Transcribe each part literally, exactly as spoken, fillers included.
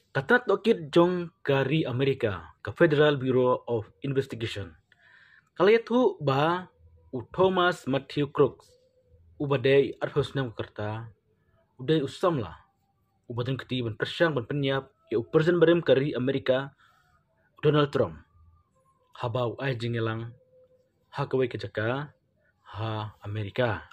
Ka tnat tohkit jong ka ri Amerika, ka Federal Bureau of Investigation, ka la ïathuh ba u Thomas Matthew Crooks, uba dei arphew snem ka rta, u dei u samla uba don kti ban pyrshang ban pynïap ïa u President barim ka ri Amerika, Donald Trump, haba u ai jingïalang ha kawei ka jaka ha Amerika.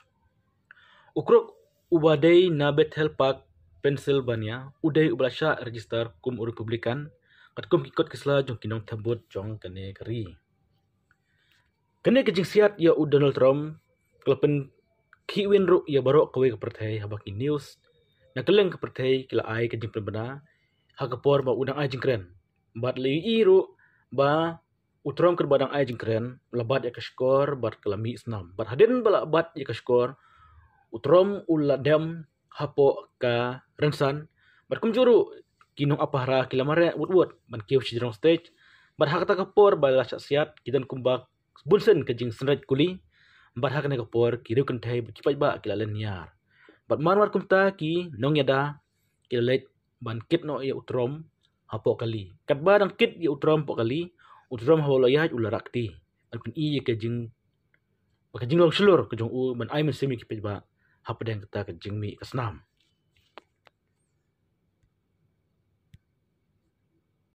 U Crooks, uba dei na Bethel Park, Pennsylvania, u dei uba la shah register kum u Republican katkum ki kot ki sla jong ki nongthep vote jong kane ka ri. Kane ka jingsiat ïa u Donald Trump ka la pynkhihwin ruh ïa baroh kawei ka pyrthei, haba ki news na kylleng ka pyrthei ki la ai ka jingpynbna ha ka por ba u dang ai jingkren. Bad la ïohi ruh ba u Trump katba dang ai jingkren, u la bat ïa ka shkor bad ka la mih snam. Bad hadien ba la bat ïa ka shkor, u Trump u la dem hapoh ka rynsan. Bad kumjuh ruh ki nongap pahara ki la mareh wut wut ban kiew sha jrong stage. Bad ha kata ka por ba la shah siat, ki don kumba bun sien ka jingsynreit kuli. Bad ha kane ka por ki riew kynthei bad ki paidbah ki la len ñiar. Bad mar mar kumta ki nongïada ki la leit ban kit noh ïa u Trump hapoh kali. Katba dang kit ïa u Trump hapoh kali, u Trump haba u la ïaid u la rah kti ban pyni ïa ka jing, ba ka jinglong shlur ka jong u ban ai mynsiem ïa ki paidbah hapdeng kata ka jingmih ka snam.